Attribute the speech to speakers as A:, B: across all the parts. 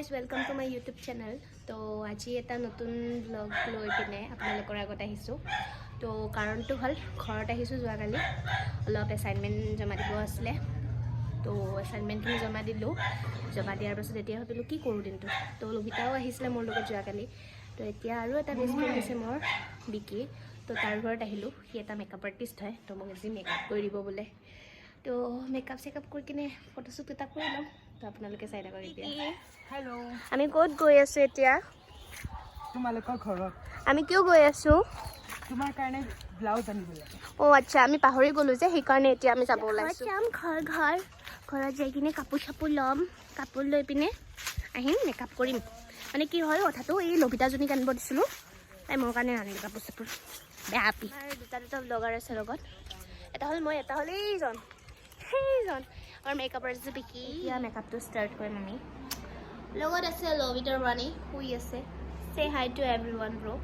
A: Guys, welcome to my YouTube channel. তো আজি এটা নতুন ব্লগ লৈ পিনে আপোনালোকৰ আগত আহিছোঁ। তো কাৰণটো হ'ল, ঘৰত আহিছোঁ যোৱাকালি, অলপ এছাইনমেণ্ট জমা দিব আছিলে। তো এছাইনমেণ্টখিনি জমা দিলোঁ। জমা দিয়াৰ পাছত এতিয়া ভাবিলোঁ কি কৰোঁ দিনটো। তো লভিতাও আহিছিলে মোৰ লগত যোৱাকালি। তো এতিয়া আৰু এটা বেষ্ট ফ্ৰেণ্ড আছে মোৰ, বিকি। তো তাৰ ঘৰত আহিলোঁ। সি এটা মেকআপ আৰ্টিষ্ট হয়। তো মোক আজি মেকআপ কৰি দিব বোলে। তো মেকআপ চেকআপ কৰি কিনে ফটোশ্বুট এটা কৰি ল'ম। তো আপোনালোকে চাই থাকক এতিয়া।
B: হেল্ল'।
A: আমি ক'ত গৈ আছোঁ এতিয়া?
B: তোমালোকৰ ঘৰত।
A: আমি কিয় গৈ আছোঁ?
B: তোমাৰ কাৰণে ব্লাউজ আনিব লাগে।
A: অঁ আচ্ছা, আমি পাহৰি গ'লোঁ যে, সেইকাৰণে এতিয়া আমি যাব ওলাইছোঁ। যাম ঘৰ ঘৰ ঘৰত যাই কিনে কাপোৰ চাপোৰ ল'ম। কাপোৰ লৈ পিনে আহিম, মেকআপ কৰিম। মানে কি হয় কথাটো, এই লভিতাজনীক আনিব দিছিলোঁ, তাই মোৰ কাৰণে নানিলে কাপোৰ চাপোৰ। বেয়া আপি। দুটা দুটা ব্লগাৰ আছে লগত, এটা হ'ল মই, এটা হ'ল এইজন, সেইজন আমাৰ মেকআপ আৰ্টিষ্ট বিকি। এতিয়া মেকআপটো ষ্টাৰ্ট কৰিম আমি। লগত আছে লভিতা ৰাণী, শুই আছে। Say hi to everyone, bro.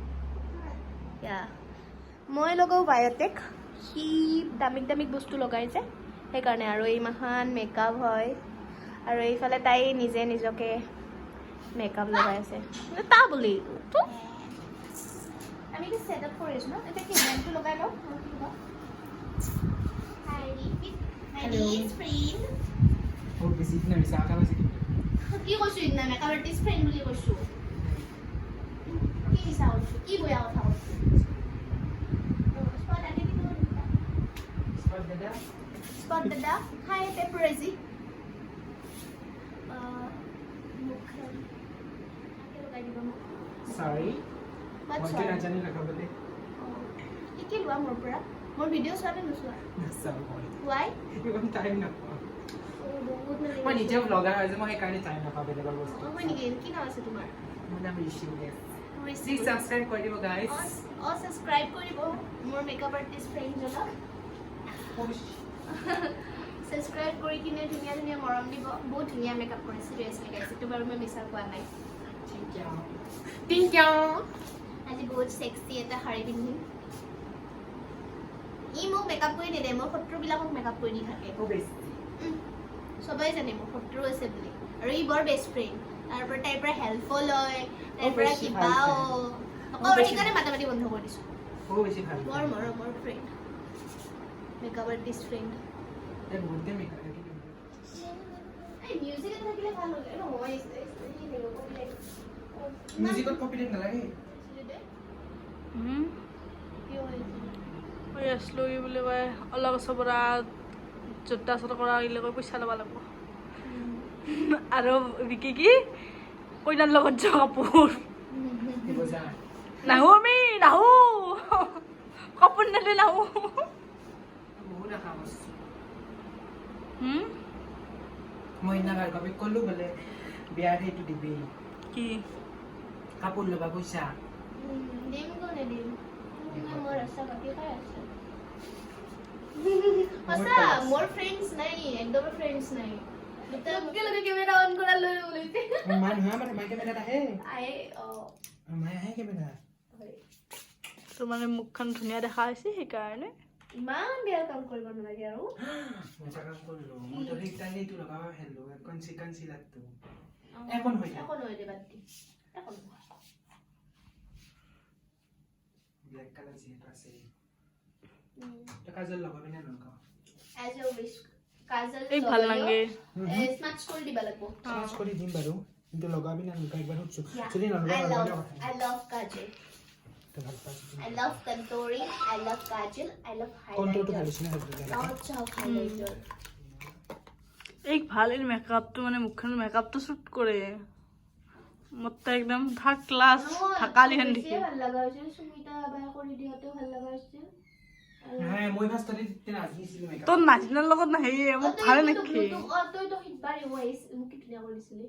A: Yeah, মই লগাওঁ বায়'টেক, সি দামিক দামিক বস্তু লগাই যে, সেইকাৰণে আৰু এইমাখান মেকআপ হয়। আৰু এইফালে তাই নিজে নিজকে মেকআপ লগাই আছে। তা বুলি তো আমি এতিয়া ছেট আপ কৰি আছোঁ ন। এতিয়া কি লেম্পটো লগাই লওঁ আৰু কি লগাওঁ?
B: Hello. বহুত বেছি দিনা মিছা কথা কৈছে কিন্তু।
A: কি কৈছোঁ সিদিনা? মেকআপ আৰ্টিষ্ট ফ্ৰেণ্ড বুলি কৈছোঁ। কি মিছা কৈছোঁ? কি বেয়া কথা কৈছোঁ? স্পট আনি দিব।
B: স্পট দাদা।
A: স্পট দাদা, হাই পেপাৰাজি। মুখখন লগাই দিব মোক।
B: চৰি।
A: What?
B: মইতো
A: Sorry?
B: নাজানো লগাবলৈ।
A: শিকি লোৱা মোৰ পৰা। মোৰ ভিডিঅ' চোৱা নে নোচোৱা?
B: নাচাওঁ মই।
A: ৱাই?
B: ইমান টাইম নাপাওঁ।
A: বহুত মানে
B: মই নিজেও ব্লগাৰ হয় যে, মই সেইকাৰণে টাইম নাপাওঁ বেলেগৰ বস্তু।
A: হয় নেকি? কি নাম আছে তোমাৰ?
B: মোৰ নাম ঋষি উলিয়াছ। প্লিজ ছাবস্ক্ৰাইব কৰি দিব গাইজ।
A: অঁ, ছাবস্ক্ৰাইব কৰিব মোৰ মেকআপ আৰ্টিষ্ট ফ্ৰেণ্ডজনক। ছাবস্ক্ৰাইব কৰি কিনে ধুনীয়া ধুনীয়া মৰম দিব। বহুত ধুনীয়া মেকআপ কৰে, চিৰিয়াছলি গাইজ, এইটো বাৰু মই মিছা কোৱা নাই।
B: Thank you, thank you.
A: আজি বহুত চেক্সি এটা শাৰী পিন্ধিম। ই মোক মেকআপ কৰি নিদিয়ে, মোৰ শত্ৰুবিলাকক মেকআপ কৰি দি থাকে।
B: খুব বেছি।
A: চবেই জানে মোৰ শত্ৰু আছে বুলি। আৰু ই বৰ বেষ্ট ফ্ৰেণ্ড। তাৰ পৰা তাইৰ পৰা হেল্পো লয়, তাইৰ পৰা
B: বেছি ভাল
A: কিবাও
B: friend।
A: আকৌ। সেইকাৰণে মাতা মাতি বন্ধ কৰি দিছোঁ।
B: খুব বেছি ভাল।
A: বৰ মৰমৰ ফ্ৰেণ্ড, মেকআপ আৰ্টিষ্ট ফ্ৰেণ্ড।
B: এই বহুতে মেকআপ।
A: এই মিউজিক এটা থাকিলে ভাল হ'লে নহয়।
B: মিউজিকত কপিৰাইট নালাগে।
C: মই আছিলোঁ কি বুলি কয়, অলপ চবৰা জোতা চোতা কৰা গিলে কৈ পইচা ল'ব লাগিব। আৰু বিকি কি কইনাৰ লগত যোৱা কাপোৰ।
B: দিব যা।
C: নাহো, আমি নাহো, কাপোৰ নিদিলে নাহো।
B: বহুত আশা কৰিছোঁ।
C: হুম?
B: মই সেইদিনা ভাৰ্গৱীক ক'লো বোলে বিয়াৰ সেইটো দিবি।
C: কি?
B: কাপোৰ ল'বা পইচা।
A: দিম গৈ, নিদিম? মোৰ ৰাস্তা বাকী খাই আছে। সঁচা, মোৰ ফ্ৰেণ্ডছ নাই, একদমেই ফ্ৰেণ্ডছ নাই। লগে লগে কেমেৰা অন কৰা লৈ ওলাইছে।
B: মা নহয়, আমাৰ মাই কেমেৰাত আহে।
A: আই অ।
B: মায়ে আহে কেমেৰাত।
C: তোৰ মানে মুখখন ধুনীয়া দেখা হৈছে সেইকাৰণে।
A: ইমান বেয়া কাম কৰিব নালাগে আৰু।
B: মই এটা কাম কৰিলোঁ, মইতো সেইকাৰণে এইটো লগাব হেলো কনচিলাৰটো এখন হৈ যায়।
A: এখন হৈ দে, বাদ দি, এখন।
B: ব্লেক কালাৰ যিহেতু আছে, তই কাজল লগাবি নে নলগাও?
A: এজ ইউ উইচ, কাজল।
C: এই ভাল নালাগে।
A: স্মাচ কৰি দিবা লাগিব।
B: চাৰ্জ কৰি দিম বাৰু, কিন্তু লগাবি নে নলগাও একবাৰ সুধছো। যদি নলগাও,
A: I
B: নলগালে
A: love
B: কথা নাই।
A: I love kajal.
B: তই ভাল পাইছ।
A: I love contouring. I love kajal. I love
B: কণ্ট্ৰলটো
A: highlighter.
B: ভাল হৈছে নে ভালকে?
A: Lots of highlighter.
C: এই ভাল, এই মেকআপটো মানে মুখখন মেকআপটো চুট কৰে। মোৰ তো একদম থাৰ্ড ক্লাছ ঢাকালিহেন দেখি।
A: বেছিয়ে ভাল লগা হৈছিল। সুমিতা বাই কৰি দিয়াতেও ভাল লগা হৈছিল।
B: নাই, মই ফাৰ্ষ্টতে তেতিয়া নাজিছিলো মেকআপ।
C: তোৰ নাজিনাৰ লগত নাহিয়ে মোক ভালে নেকি?
A: তইতো সিবাৰ মোক কি ধুনীয়া কৰিছিলি।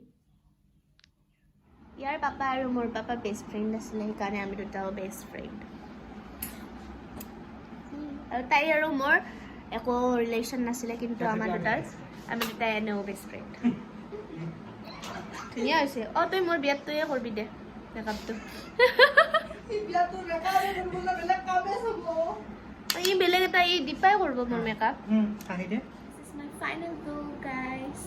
A: ইয়াৰ পাপা আৰু মোৰ পাপা বেষ্ট ফ্ৰেণ্ড আছিলে, সেইকাৰণে আমি দুটাও বেষ্ট ফ্ৰেণ্ড। আৰু তাই আৰু মোৰ একো ৰিলেশ্যন নাছিলে, কিন্তু আমাৰ দুটাৰ, আমি দুটাই এনেও বেষ্ট ফ্ৰেণ্ড। ধুনীয়া হৈছে। অঁ, তই মোৰ বিয়াত তয়ে কৰিবি দে মেকআপটো।
C: বিয়াটো বেলেগ কামে চাব।
A: ই বেলেগ এটা, ই দীপাই কৰিব মোৰ মেকআপ।
B: হাঁহি দে।
A: This is my final look, guys.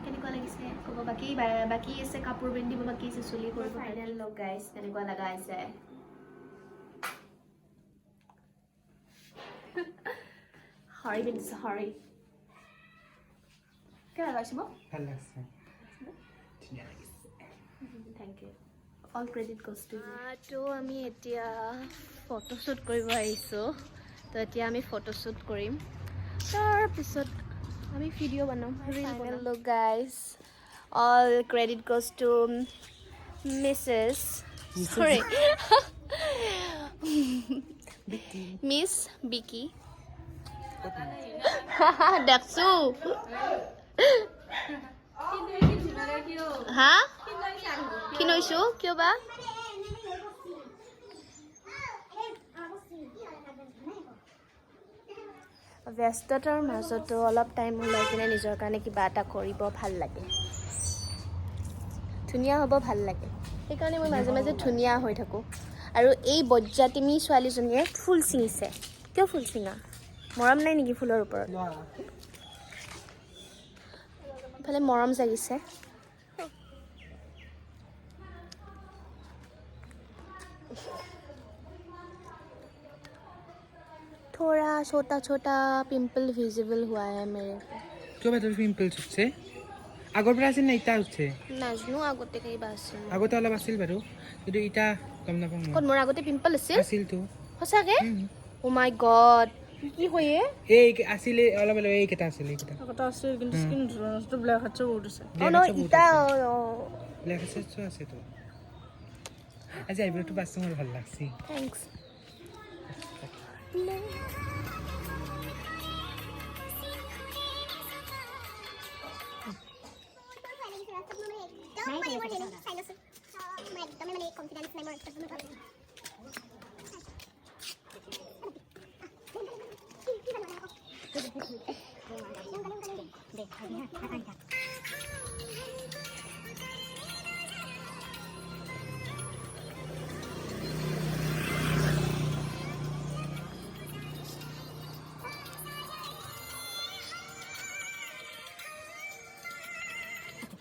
A: কেনেকুৱা লাগিছে ক'ব। বাকী বাকী আছে, কাপোৰ পিন্ধিব বাকী আছে, চুলি কৰিব। ফাইনেল লুক গাইজ, কেনেকুৱা লগা হৈছে? শাৰী পিন্ধিছে, শাৰী কেনেকুৱা লাগিছে বৌ?
B: ভাল লাগছে, ধুনীয়া লাগিছে।
A: Thank you, all credit goes to. তো আমি এতিয়া ফটোশ্বুট কৰিব আহিছোঁ। তো এতিয়া আমি ফটোশ্বুট কৰিম, তাৰপিছত আমি ভিডিঅ' বনাম। Final look guys, all credit goes to Mrs, sorry, Miss Biki. দেখছো হা, ক্ষীণৈছো কিয় বা? ব্যস্ততাৰ মাজতো অলপ টাইম ওলাই কিনে নিজৰ কাৰণে কিবা এটা কৰিব ভাল লাগে, ধুনীয়া হ'ব ভাল লাগে। সেইকাৰণে মই মাজে মাজে ধুনীয়া হৈ থাকোঁ। আৰু এই বজ্জাতিমী ছোৱালীজনীয়ে ফুল ছিঙিছে। কিয় ফুল ছিঙা? মৰম নাই নেকি ফুলৰ ওপৰত? ইফালে মৰম জাগিছে। थोड़ा छोटा छोटा पिंपल विजिबल हुआ है मेरे पे।
B: কিয় বা তোৰ পিম্পলছ উঠছে? আগৰ পৰা আছিল নে ইটা উঠছে?
A: নাজানো, আগতে কিবা আছিল।
B: আগতে অলপ আছিল বাৰু, কিন্তু ইটা গম নাপাওঁ মই।
A: ক'ত মোৰ আগতে পিম্পল আছিল?
B: আছিলতো।
A: সঁচাকে? অ' মাই গড, কি কয়?
B: এই আছিলে অলপ অলপ, এইকেইটা আছিল, এইকেইটা।
C: আগতে আছিল, কিন্তু স্কিন ব্লেক হেডছো বহুত আছে।
A: অ' নহয়, ইটা।
B: ব্লেক হেডছো আছে তো। আজি আইব্ৰ'টো বাচো, মোৰ ভাল লাগছে।
A: Thanks.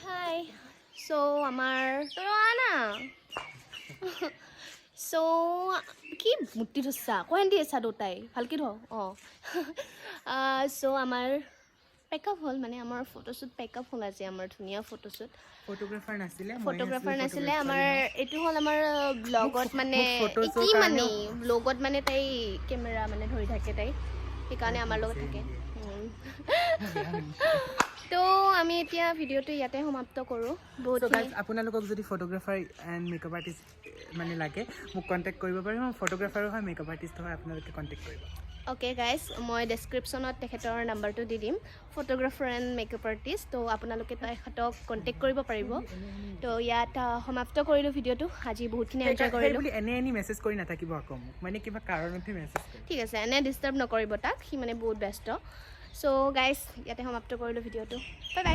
A: হাই, চ' আমাৰ তই অহা না। চ' কি মূৰ্তি ধৰছা কহেন দি আছা দুটাই, ভালকৈ ধৰ। অঁ, চ' আমাৰ পেকআপ হ'ল, মানে আমাৰ ফটোশ্বুট পেকআপ হ'ল আজি। আমাৰ ধুনীয়া ফটোশ্বুট।
B: ফটোগ্ৰাফাৰ নাছিলে।
A: ফটোগ্ৰাফাৰ নাছিলে আমাৰ। এইটো হ'ল আমাৰ ব্লগত মানে
B: মোক photos
A: কি
B: ৰ
A: মানে ব্লগত মানে তাই কেমেৰা মানে ধৰি থাকে তাই, সেইকাৰণে আমাৰ লগত থাকে। তো আমি এতিয়া ভিডিঅ'টো ইয়াতে সমাপ্ত কৰোঁ। বহুত
B: So guys, আপোনালোকক যদি ফটোগ্ৰাফাৰ এণ্ড মেকআপ আৰ্টিষ্ট মানে লাগে, মোক কণ্টেক্ট কৰিব পাৰিব। মই ফটোগ্ৰাফাৰো হয়, মেকআপ আৰ্টিষ্ট হয়, আপোনালোকে কণ্টেক্ট কৰিব।
A: অ'কে গাইজ, মই ডেছক্ৰিপশ্যনত তেখেতৰ নাম্বাৰটো দি দিম, ফটোগ্ৰাফাৰ এণ্ড মেকআপ আৰ্টিষ্ট। তো আপোনালোকে তেখেতক কণ্টেক্ট কৰিব পাৰিব। তো ইয়াত সমাপ্ত কৰিলোঁ ভিডিঅ'টো। আজি বহুতখিনি এনজয়
B: সেই
A: কৰিলোঁ।
B: বুলি এনে এনে মেছেজ কৰি নাথাকিব আকৌ মোক, মানে কিবা কাৰণতহে মেছেজ কৰিব।
A: ঠিক আছে, এনে ডিষ্টাৰ্ব নকৰিব তাক, সি মানে বহুত ব্যস্ত। চ' গাইজ, ইয়াতে সমাপ্ত কৰিলোঁ ভিডিঅ'টো। Bye bye.